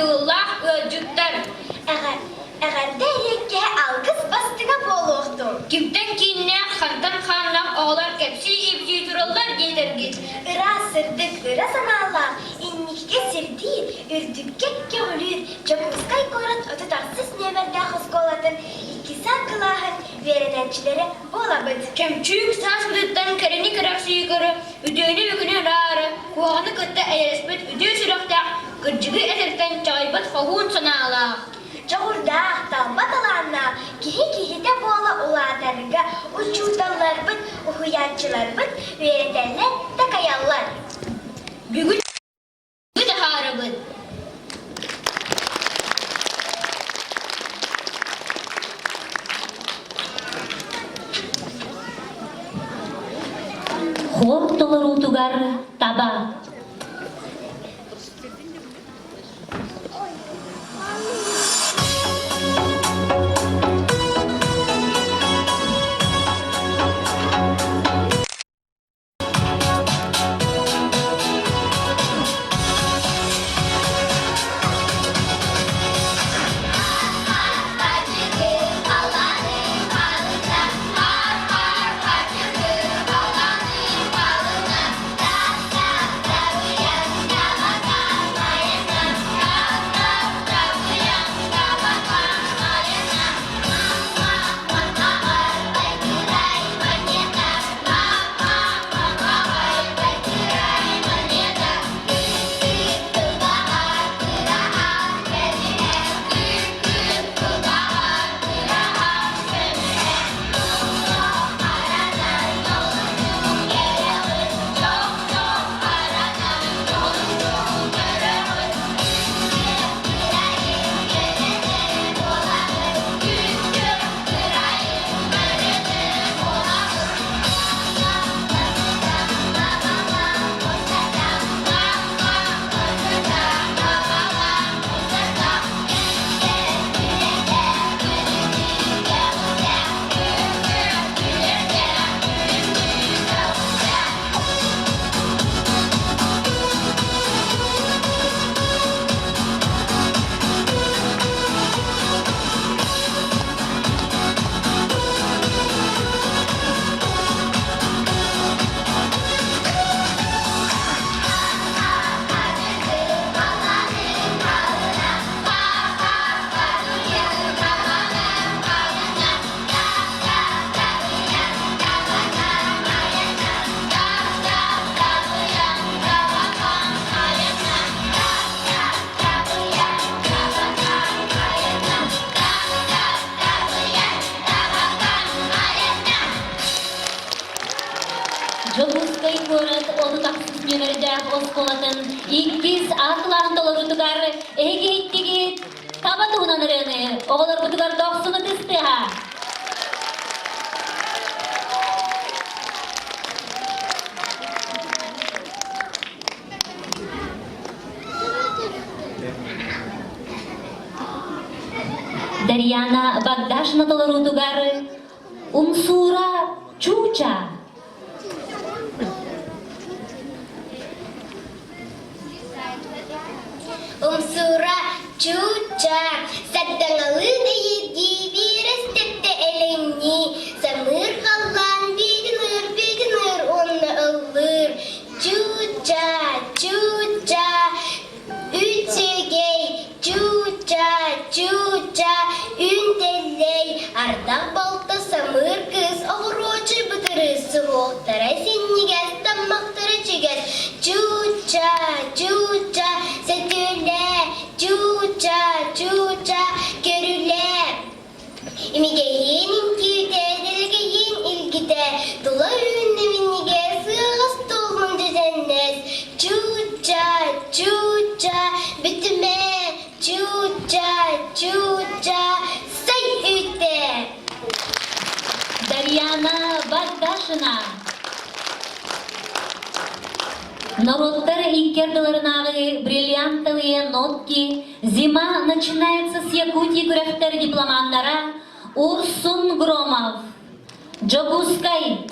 Ытыктабыллаах ыалдьыттар! Эҕэрдэ эриэккэһэ алгыс бастыҥа буолуохтун! Кимтэн кииннээх, хантан хааннаах оҕолор кэпсии-ипсии тураллар диэтэргит? Ыраас сырдык ыра санаалаах, инникигэ сирдиир, үрдүккэ көҕүлүүр Дьокуускай куорат 36 нүөмэрдээх оскуолатын иккис кылааһын үөрэнээччилэрэ буолабыт. Чөмчүүк сааспытыттан кэрэни кэрэхсии көрө, үтүөнү-бүгүнү араара, куһаҕаны кытта эйэлэспит үтүө сүрэхтээх, кырдьыгы этэртэн чаҕыйбат хоһуун санаалаах. Дьоҕурдаах, талба талааннаах киһи киһитэ буола улаатарга учууталларбыт, уһуйааччыларбыт үөрэтэллэр, такайаллар. Бүгүн таһаарабыт. Хор толоруутугар таба. Дьокуускай куорат 36 нүөмэрдээх оскуолатын иккис А кылааһын толоруутугар эһиги иһиттигит таба туһунан ырыаны оҕолорбутугар дохсун ытыс тыаһа. Дарьяна Богдашина толоруутугар Умсуура Чууча. Умсуура Чууча сардаҥалыы дэйиргии биэрэс тэптэ элэҥнии самыыр халлаан биигыныыр биигыныыр уонна ыллыыр Чууча Чууча Үчүгэй, чууча, чууча, үүн тэллэй, ардах балта самыыр кыыс, оҕуруочу бытырыыс суһуохтара синньигэс, таммахтара чигэс, чууча, чууча, сөтүөлээ, чууча, чууча, көрүлээ. Имигэйиин үҥкүүтэ, дэлэгэйиин илгитэ, тула үүннэ минньигэс, ыаҕас туоллун дьэдьэннэс, чууча, чууча, бүтүмэ, чууча, чууча, сай үүтэ. Дарьяна Бардашина. Норуоттар икки ардыларынааҕы бриллиантовые нотки «Зима начинается с Якутии» күрэхтэр дипломаннара Урсун Громов, Дьокуускай.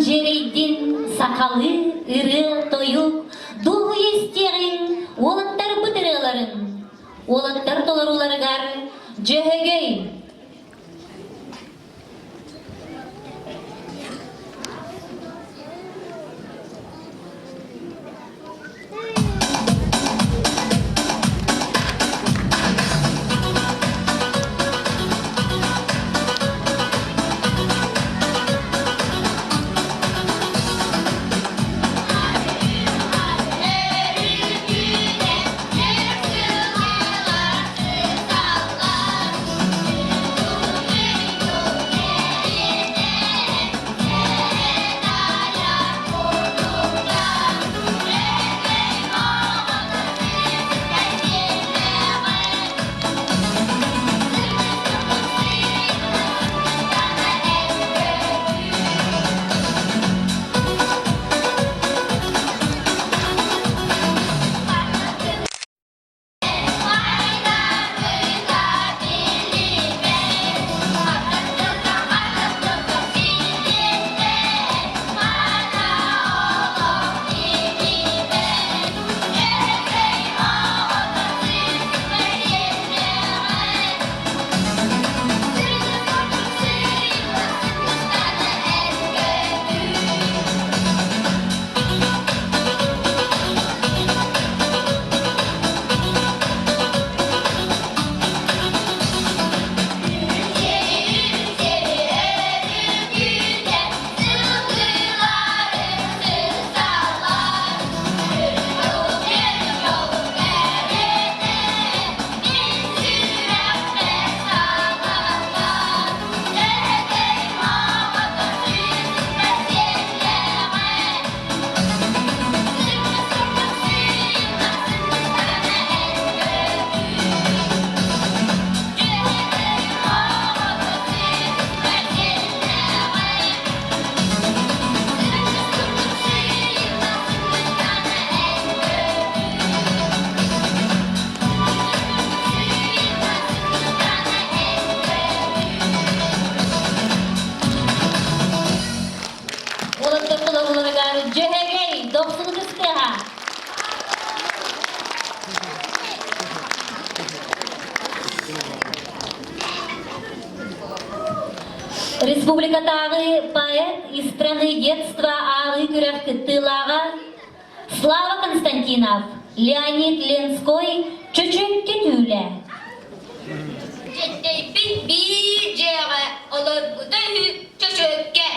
дьиэрэйдин сахалыы ырыа-тойук, дуоһуйа истиэҕиҥ уолаттарбыт ырыаларын. Уолаттар толорууларыгар Дьөһөгөй. Уолаттар толорууларыгар Дьөһөгөй дохсун ытыстыаҕа. Республикатааҕы поэт из страны детства ааҕыы күрэх кыттыылааҕа Слава Константинов, Леонид Ленской Чөчүөккэ түүлэ. Дьэттэйбит биир дьиэҕэ олорбута үһү чөчүөккэ.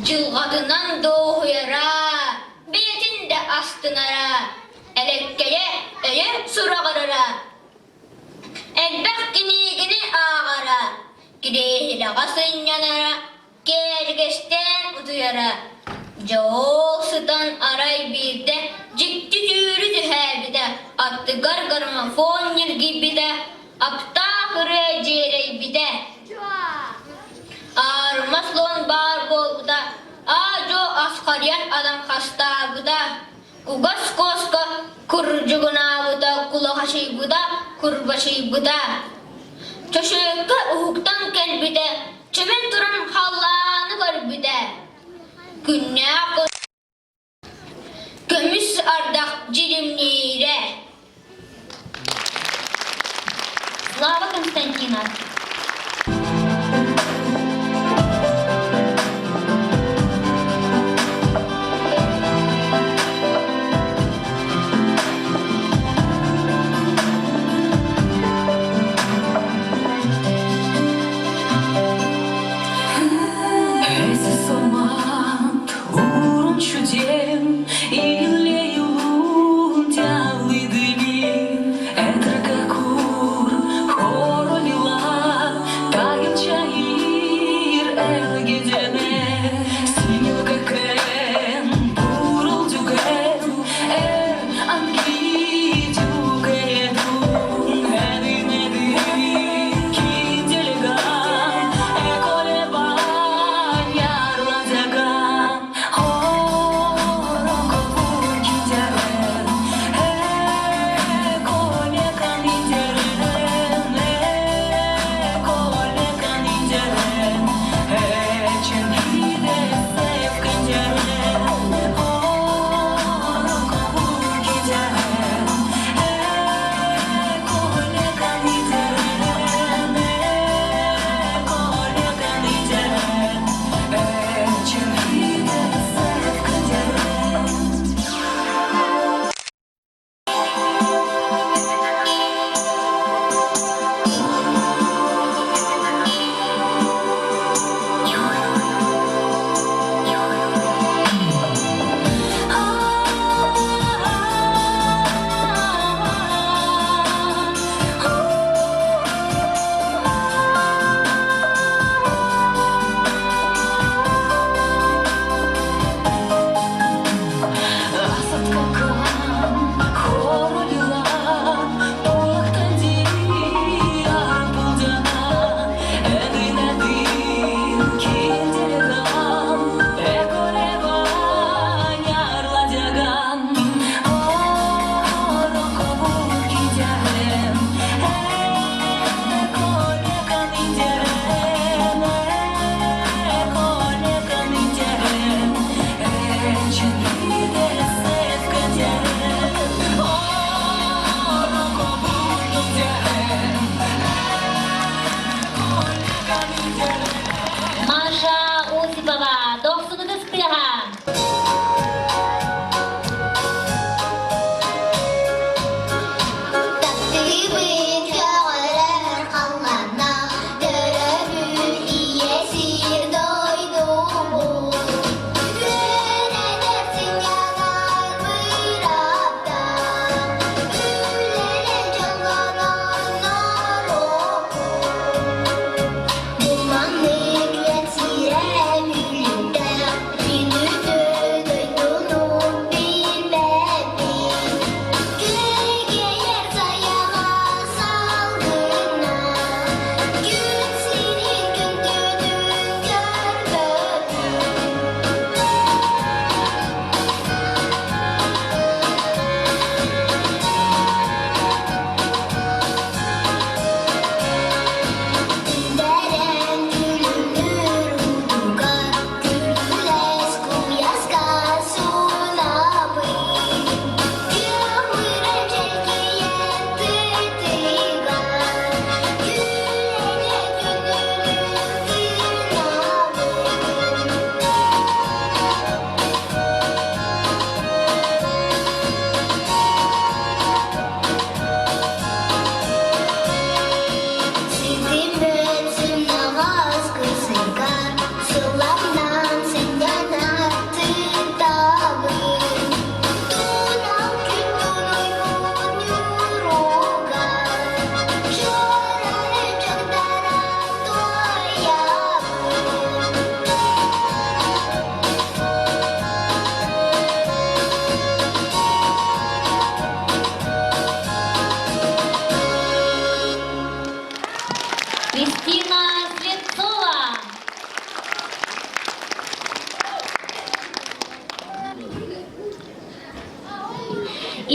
Дьылҕатынан дуоһуйара, бэйэтин да астынара, элэккэйэ өйө сураҕырара. Элбэх кинигини ааҕара, кириэһилэҕэ сынньанара, кээргэстээн утуйара. Дьэ ол сытан арай биирдэ дьикти түүрү түһээбитэ, аттыгар граммофон ньиргийбитэ, аптаах ырыа дьиэрэйбитэ. Аарыма слон баар буолбута, аа-дьуо асхарыйан адаҥхастаабыта, кугас куоска курдьугунаабыта, кулахачыйбыта, курбачыйбыта. Чөчүөккэ уһуктан кэлбитэ, чөмөн туран халлааны көрбүтэ. Күннээх көмүс ардах дьиримниирэ. Слава Константинов.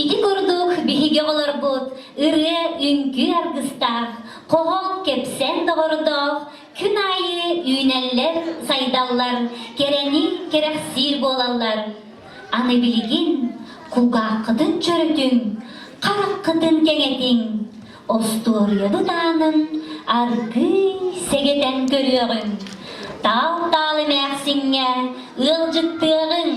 Ити курдук биһиги оҕолорбут ырыа, үҥкүү аргыстаах, хоһоон, кэпсээн доҕордоох күн аайы үүнэллэр, сайдаллар, кэрэни кэрэхсиир буолаллар. Аны билигин кулгааххытын чөрөтүҥ, хараххытын кэҥэтиҥ, остуоруйабыт аанын аргыый сэгэтэн көрүөҕүҥ, таал-таал эмээхсиҥҥэ ыалдьыттыаҕыҥ.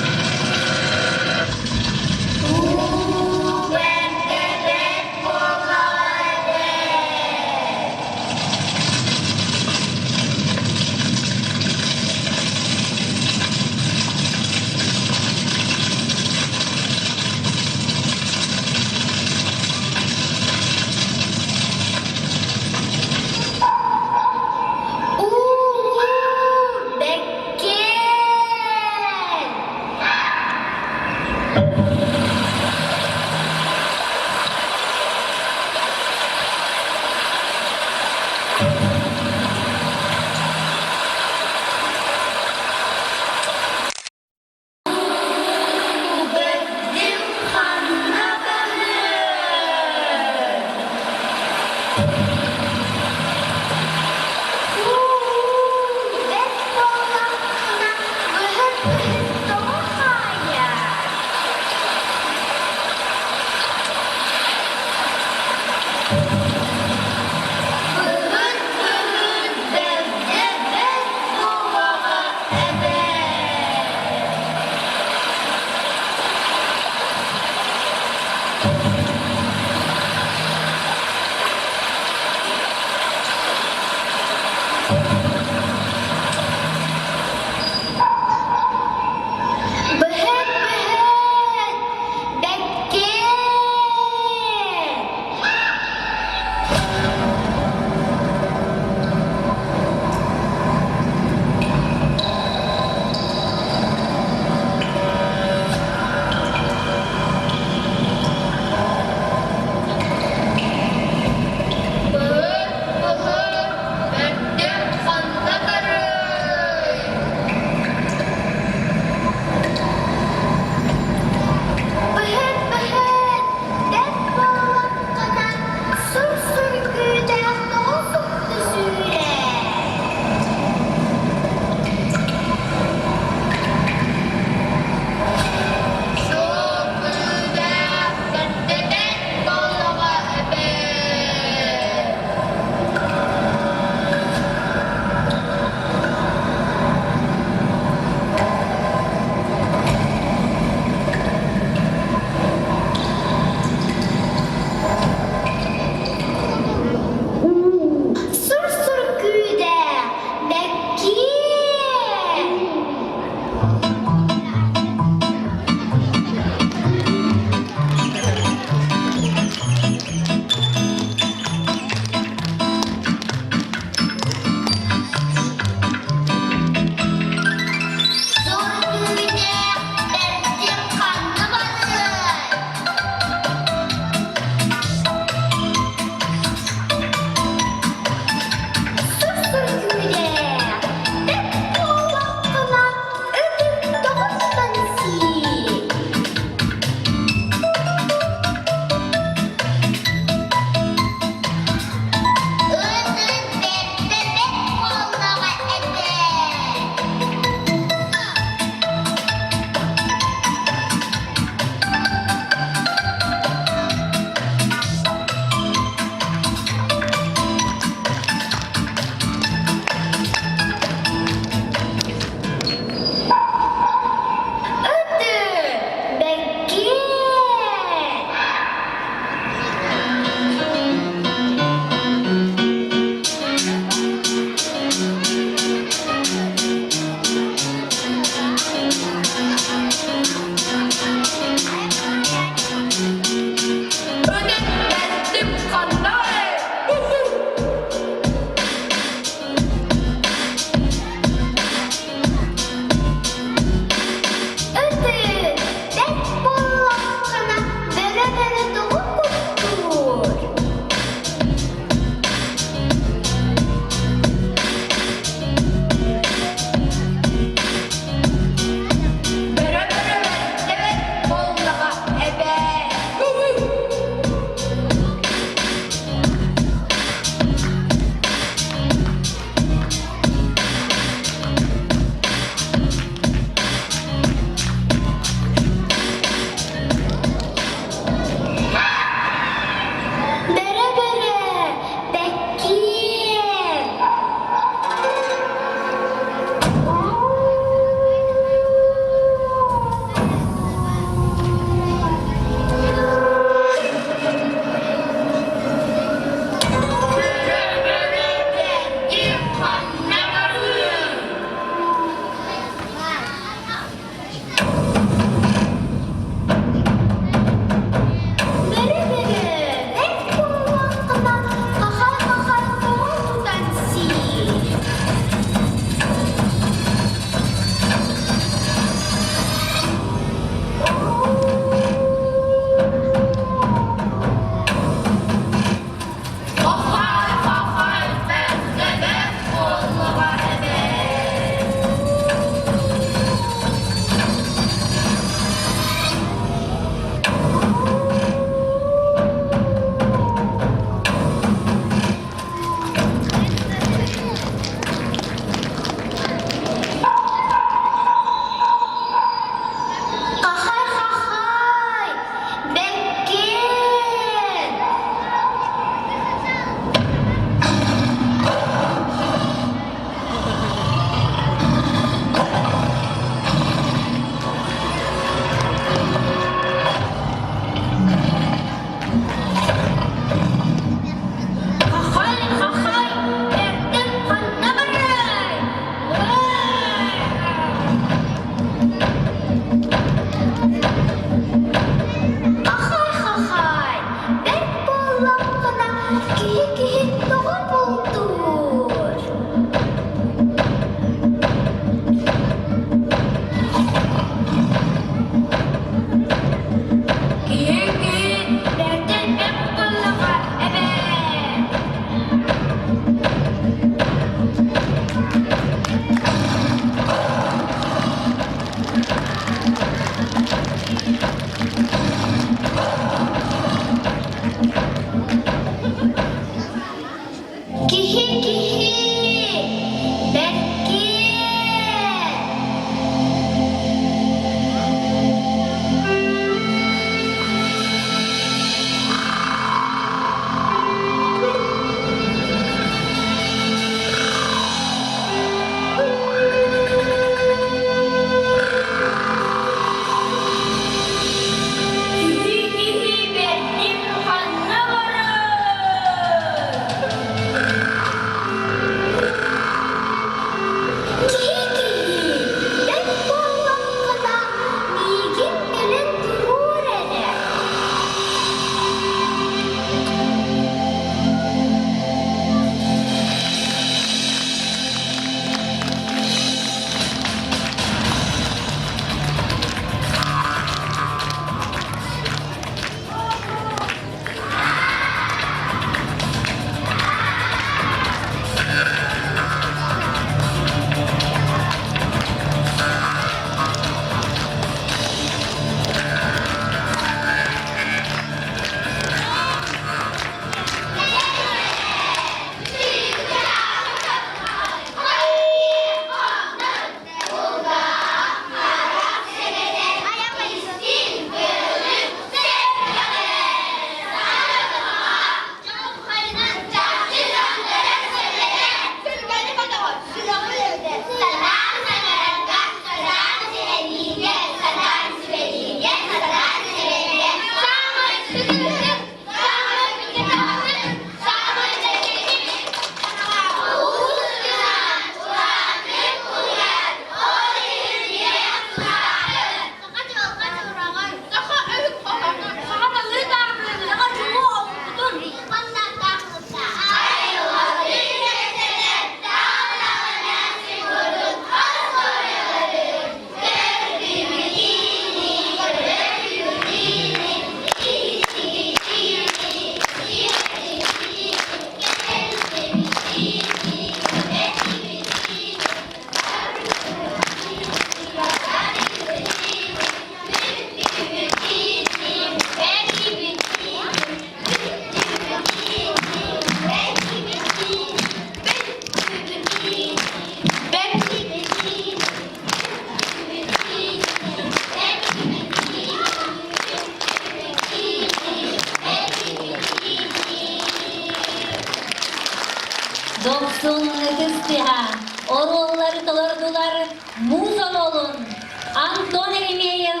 муус оруолун Антон Еремеев,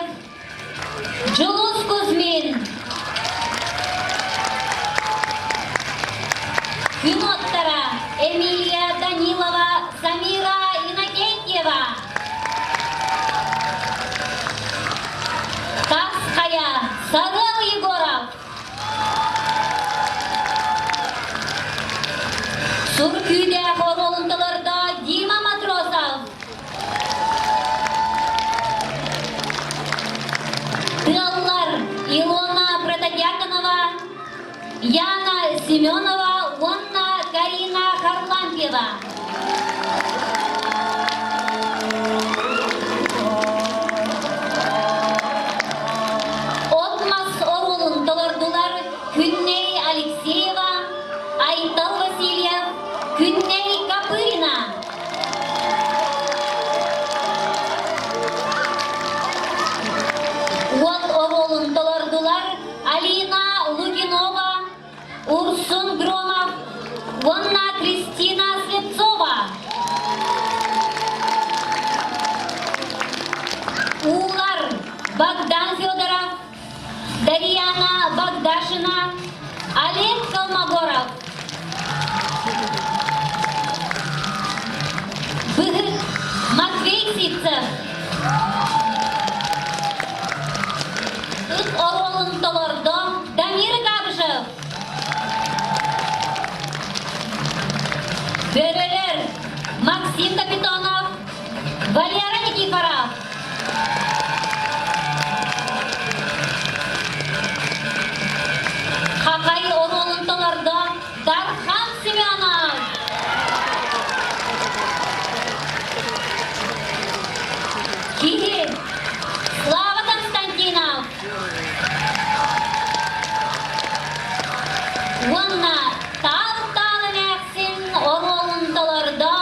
Дьулус Кузьмин, Күн уоттара Эмилия Данилова, Самира Иннокентьева, Тас Хайа Сарыал Егоров, Сур күүдээх оруолун толордо Дима Матросов. Тыаллар Илона Протодьяконова, Яна Семенова уонна Карина Харлампьева. От-мас оруолун толордулар Күннэй Алексеева, Айтал Васильев, Күннэй Копырина. Уот оруолун толордулар Алина Лугинова, Урсун Громов уонна Кристина Слепцова. Уулар Богдан Федоров, Дарьяна Богдашина, Олег Колмогоров. Быһык Матвей Сивцев. Ыт оруолун толордо Дамир Габышев. Бөрөлөр Максим Капитонов, Валера Никифоров. Хахай оруолун толордо Дархан Семенов. Киһи Слава Константинов. Уонна таал-таал эмээхсин оруолун толордо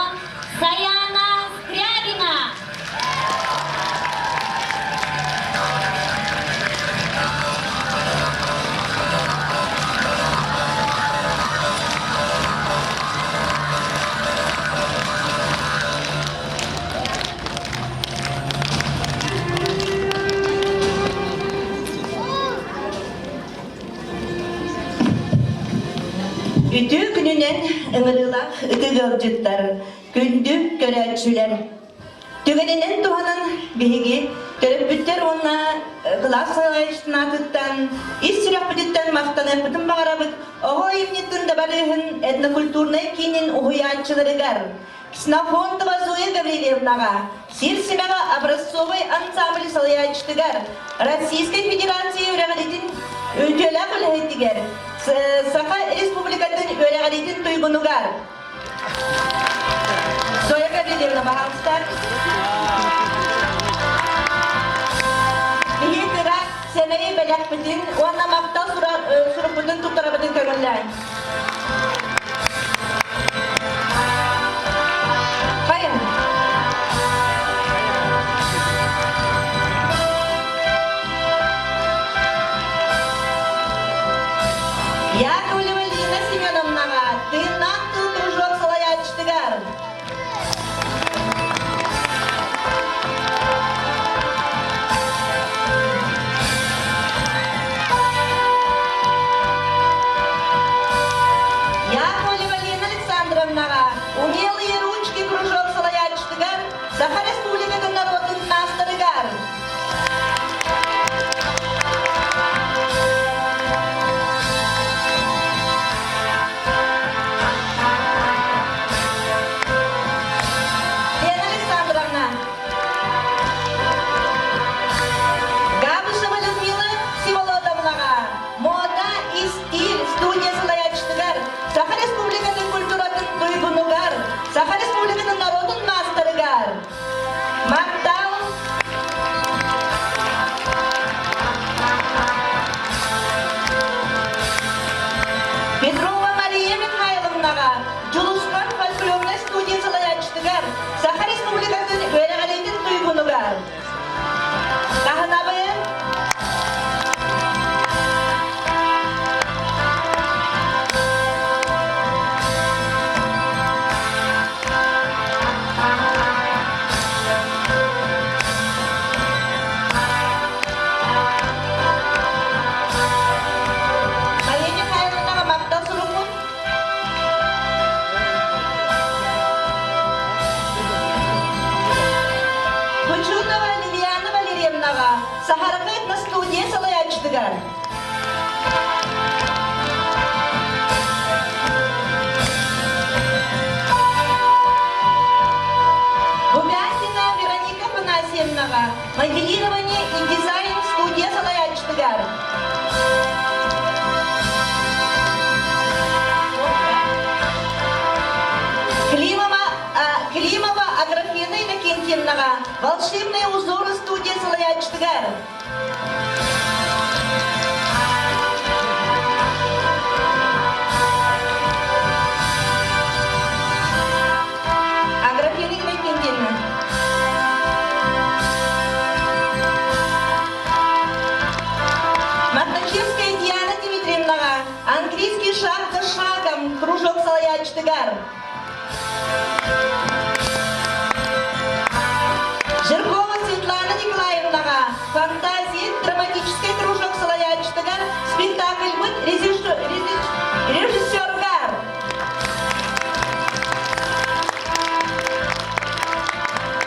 Саяна Скрябина. Үтүө күнүнэн ыҥырыылаах ытык ыалдьыттар, күндү көрөөччүлэр! Түгэнинэн туһанан биһиги төрөппүттэр уонна кылаас салайааччытын аатыттан ис сүрэхпититтэн махтаныахпытын баҕарабыт оҕо айымньытын дабарыыһын этнокультурнай киинин уһуйааччыларыгар Ксенофонтова Зоя Гаврильевнаҕа, Сир симэҕэ образцовай ансамбль салайааччытыгар, Российскай Федерация үөрэҕириитин үтүөлээх үлэһитигэр, Саха Республикатын үөрэҕириитин туйгунугар Зоя Гаврильевна, пожалуйста. Биһи кыра сэмэйи бэлэхпитин уонна махтал сурукпутун туттарабытын көҥүллээн. Хайын. Яковлева Лина Семеновнаҕа тыыннаах тыл кружок салайааччытыгар Яковлева Лена Александровнаҕа Умелые ручки кружок салайааччытыгар Саха Республикатын норуотун маастарыгар Лена Александровна, Габышева Людмила Всеволодовнаҕа Мода и стиль студия салайааччытыгар Саха Республикатын культуратын туйгунугар, Саха Республикатын норуотун маастарыгар Махтал! Петрова Мария Михайловнаҕа Дьулусхан фольклорнай студия салайааччытыгар Саха Республикатын үөрэҕириитин туйгунугар Таһынабын Ивановнаҕа Саһарҕа этностудия салайааччытыгар. Бубякина Вероника Афанасьевнаҕа моделирование и дизайн студия салайааччытыгар. Климова, Климова Аграфена Иннокентьевнаҕа Волшебные узоры студия салайааччытыгар. Аграфена Иннокентьевна. Мартачевская Диана Дмитриевнаҕа английский шаг за шагом кружок салайааччытыгар. Жиркова Светлана Николаевнаҕа «Фантазия» драматическай кружок салайааччытыгар спектакльбыт режиссерыгар.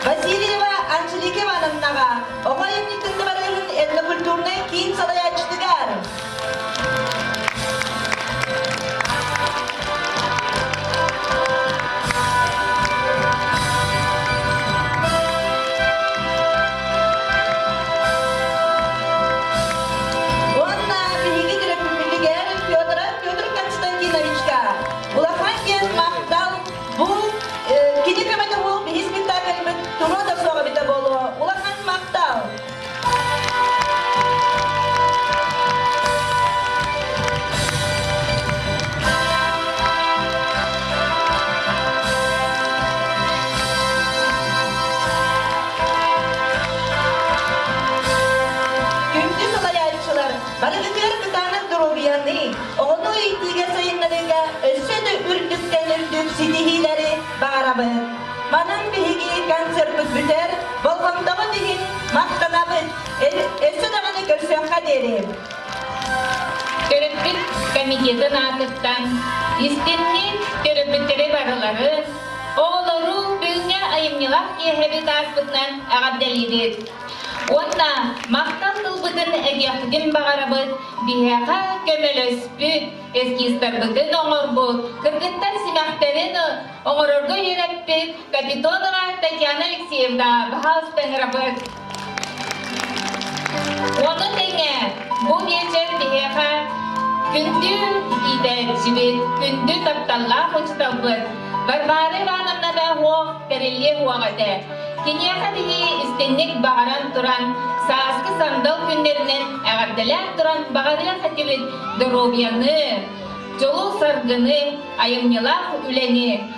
Васильева Анжелика Ивановнаҕа оҕо айымньытын дыбарыаһын этнокультурнай киин салайааччытыгар. Уонна биһиги төрөппүппүтүгэр Федоров Петр Константиновичка улахан диэн махтал бу кини көмөтө буол биһи спектакльбыт туруо да суоҕа эбитэ буолуо улахан махтал Күндү салайааччылар, барыгытыгар кытаанах доруобуйаны, оҕону иитиигэ сайыннарыыга өссө да үрдүктэн үрдүк ситиһиилэри баҕарабыт. Манан биһиги концерпыт бүтэр, болҕомтоҕут иһин махтанабыт. Өссө даҕаны көрсүөххэ диэри. Төрөппүт комитетын аатыттан истинник төрөппүттэри барыларын, оҕолору бүгүҥҥэ айымньылаах киэһэбит ааспытынан эҕэрдэлиибит. Уонна махтал тылбытын этиэхпитин баҕарабыт биһиэхэ көмөлөспүт, эскизтарбытын оҥорбут, кыргыттар симэхтэрин оҥорорго үөрэппит Капитонова Татьяна Алексеевна баһаалыста ыҥырабыт. Ону тэҥэ бу биэчэр биһиэхэ күндү иитээччибит, күндү тапталлаах учууталбыт Варвара Ивановна Бэһуох тэриллиэ уох этэ. Киниэхэ биһи истинник баҕаран туран, сааскы сандал күннэринэн эҕэрдэлээн туран баҕарыах этибит доруобуйаны, дьолу-саргыны, айымньылаах үлэни.